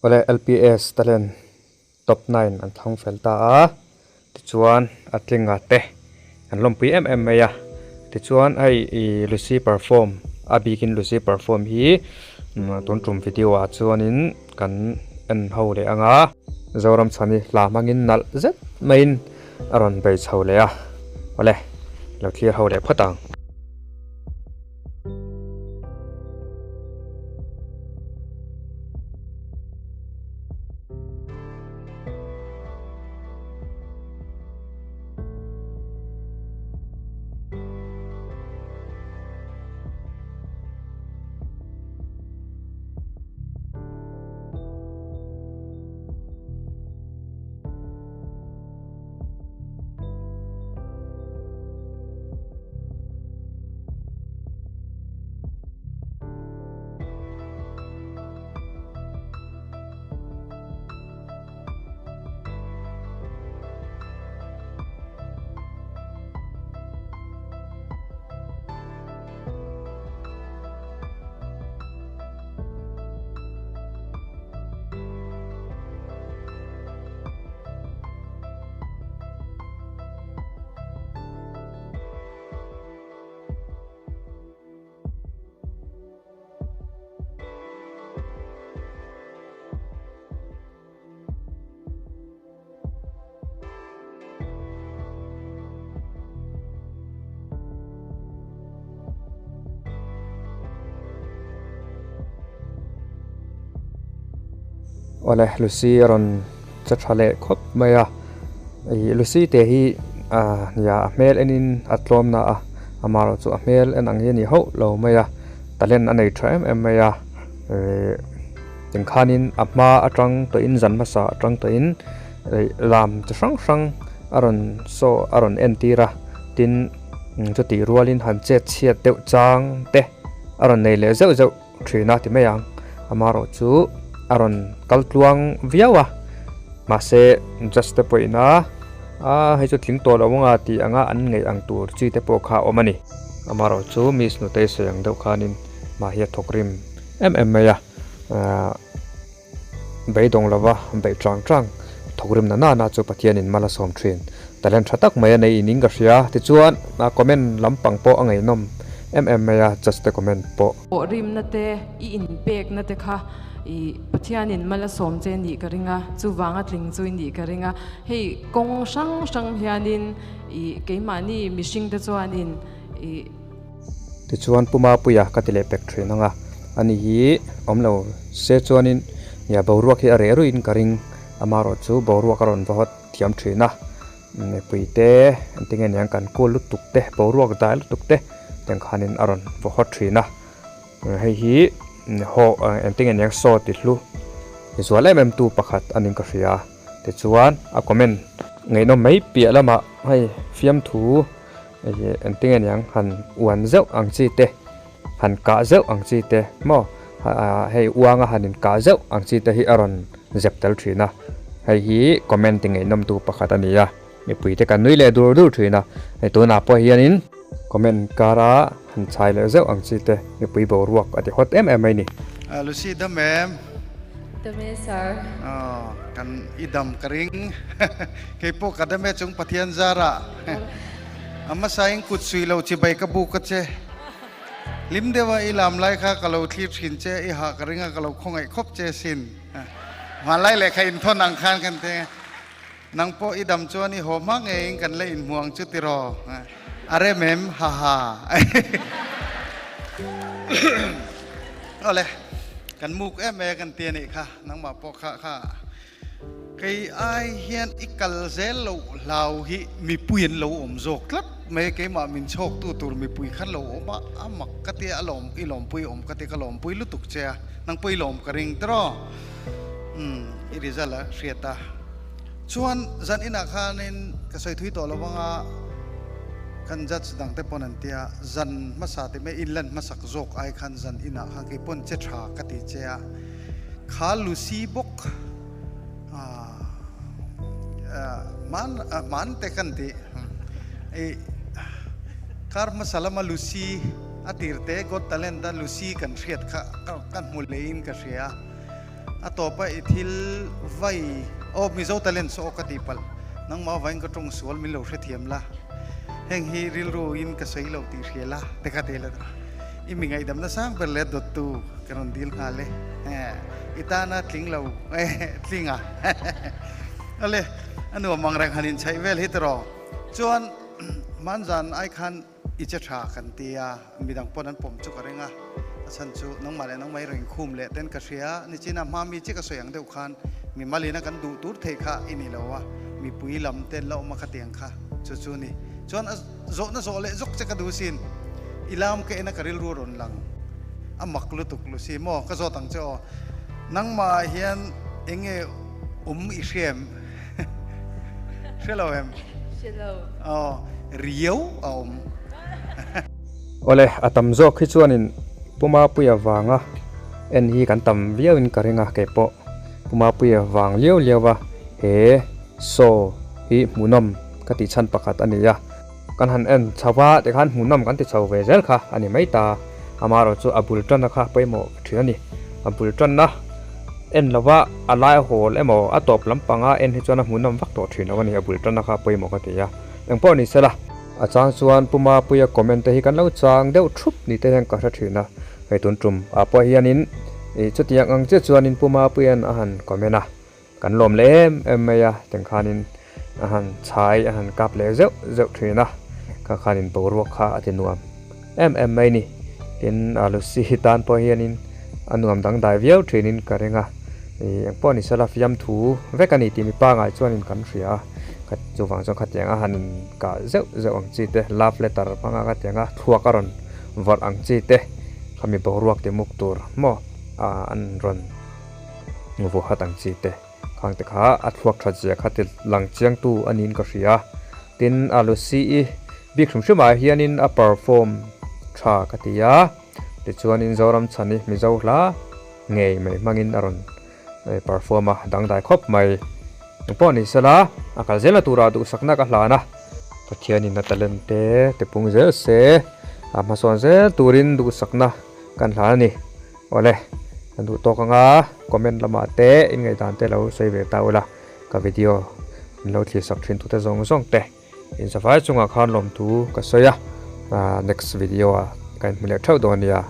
Awle LPS talent top 9 an thlang fel ta a, tichuan a tlinga te an lawmpui em em mai a, tichuan hei ih Lucy perform a bikin Lucy perform hi tun tum video ah chuanin kan en ho leh ang a. Zoramchhani hla hmangin nalh zet maiin a rawn bei chho leh a, awle lo thlir ho leh phawt ang. Awle Lucy a rawn che tha leh khawp mai a ih Lucy te hi ah nia a hmel enin a tlawm na a amaherawhchu a hmel en ang hi a ni hauh lo mai a talent a nei tha em em mai a ih engkhanin a hma atang tawhin zan hmasa atang tawhin ih lam chi hrang hrang a rawn saw a rawn entir a tin chutih rualin han chet chhiat deuh chang te a rawn nei leh zeuh zeuh. Thin a ti mai ang, amaherawhchu a rawn kal tluang viau a, mahse judge te pawhin a a hei chu tling tawh lo anga tih anga an ngaih ang tur chi te pawh kha a awm a ni. Amaherawhchu Miss Nutei sawi ang deuh khanin mah hi a thawk rim em em mai a, ahh beidawng lova beih chang chang thawk rim na nana chu Pathianin mal a sawm thin. Talent tha tak mai a nei in ka hria. Tichuan a comment lampang pawh a ngaihnawm em em mai a, judge te comment pawh. Pawh rimna te, i inpekna te kha i Pathianin mal a sawm che nih ka ring a, chuvanga tling chu i nih ka ring a. Hei kawng hrang hrang hianin i keimahni mihringte chuanin i. Tichuan Pu Mapuia ka ti leh pek thin ang a, ani hi awm lo se chuanin nia boruak hi a reh ruiin ka ring, amaherawhchu boruak a rawn va hawt thiam thin a, mipui te engtin nge niang kan kul lutuk te boruak dai lutuk te tiang khanin a rawn va hawt thin a, hei hi haw engtin nge niang saw ti hlu zual em em tu pakhat a ning ka hria, tichuan a comment ngaihnawm mai piah lamah hei fiamthu. Hei engtinge niang han uan zeuh ang chi te han kah zeuh ang chi te maw hei uanga han in kah zeuh ang chi te hi a rawn zep tel thin a hei hi comment ti ngaihnawm tu pakhat a ni a mipui te kan nui leh dur dur thin a hei tunah pawh hianin comment kara han chhai leh zeuh ang chi te mipui boruak a ti hawt em em mai ni. Lucy dam em? Dam e sir. Aw kan i dam ka ring keipawh ka dam e chung Pathian zarah. A hmasain kut sui lo chibai ka buk a che. Hlim deuha i lam lai kha ka lo thlir thin che, i hah ka ring a, ka lo khawngaih khawp che sin. Hmanlai lehkha inthawn ang khan kan ti. Nang pawh i dam chuan i haw hma ngeiin kan la inhmu ang chu tiraw? A rem em? Ha ha. Awle, kan muk em e kan ti a nih kha, nangmah pawh kha kha. Kei ai hian i kal zel loh hlau hi mipui an lo awm zawk tlat mai, keimah min chhawktu tur mipui khan lo awm a, a mak ka tia a lawm i lawmpui awm ka tia ka lawmpui lutuk che a, nang pawh i lawm ka ring tiraw? Umm i result a hriat a, chuan zan inah khanin ka sawi thui tawh lo anga kan judge dang te pawn an tia zan hmasa te mai inlan hmasak zawk ai khan zan inah khan kei pawn che tha ka ti che a. Kha Lucy bawk man man te kan ti i kar hmasa lama Lucy a tir te Got Talent a Lucy kan hriat kha kan hmu leh in ka hria. A tawpa i thil vai aw Mizo talent saw ka tih palh nangmah avangin ka tawng sual min lo hrethiam la heng hi rilru in ka sawi lo tih hria la te kha tel a i mi ngaihdamna sang ber leh dawttu ka rawn dil nghal e i tana tling lo tling a ale a nuam ang reng han inchhaih vel hi tiraw chuan hmanzan ai khan I che tha kan ti a, midang pawn an pawm chu ka ring a, a chhan chu nangmah leh nangmah i rawn inkhum leh ten ka hria, nichina hma mi chi ka sawi ang deuh khan mi malina kan duh tur theih kha i ni lo a, mipui lam ten la awm a khatiang kha chu chu ni. Chuan a zawhna zawh leh zawk che ka duh sin, i lam ka en a ka rilru a rawn lang, a mak lutuk Lucy maw ka zawt ang che aw, nangmah ah hian eng nge awm i hria em? Hre lo em? Hre lo. Aw, riau a awm. Awle, a tam zawk hi chuanin Pu Mapuia vanga en hi kan tam viauin ka ring a, keipawh Pu Mapuia vang liau liau a he show hi hmuhnawm ka tih chhan pakhat a ni a. Kan han en chho a tikhan hmuhnawm kan ti chho ve zel kha a ni mai ta. Amaherawh chu a bul tanna kha pawimawh thin a ni. A bul tanna en lova a lai hawl emaw a tawp lampanga en hi chuan a hmuhnawm vak tawh thin lo a ni. A bul tanna kha pawimawh ka ti a. Engpawh ni sela. A chang chuan Pu Mapuia comment te hi kan lo chang deuh thup ni te hian ka hre thin a. Hei tun tum ah pawh hianin ih chutiang ang chiah chuanin Pu Mapuia'n a han comment a. Kan lawm leh em em mai a, teng khanin a han chhai a han kap leh zeuh zeuh thin a, kha khanin boruak kha a ti nuam em em mai ni. Tin, a Lucy hi tan pawh hianin a nuam dangdai viau thinin ka ring a, ih engpawh ni sela fiamthu vek a ni tih mipa ngai chuanin kan hria a, kha chuvang chuan khatiang a han inkah zeuh zeuh ang chi te, love letter hmanga khatiang a thluak a rawn vawrh ang chi te khami boruak ti muk tur maw an rawn. Vuahat ang chi te khang te kha a thluak that zia kha ti lang chiang tu a niin ka hria. Tin, a Lucy i bik hrim hrim ah hianin a perform tha ka ti a, tichuanin Zoram chhan i Mizo hla ngei mai hmangin a rawn perform a, dangdai khawp mai. Engpawh ni sela, a kal zelna turah duhsakna ka hlan a. Pathianin a talent te tipung zel se, a hmasawn zel turin duhsakna kan hlan a ni. Awle, ka duh tawk anga comment lamah te in ngaihdan te lo sawi ve ta ula, ka video min lo thlir sak thin tute zawng zawng te in safai chungah khan lawmthu ka sawi a, next video ah ka inhmu leh theuh dawn nia.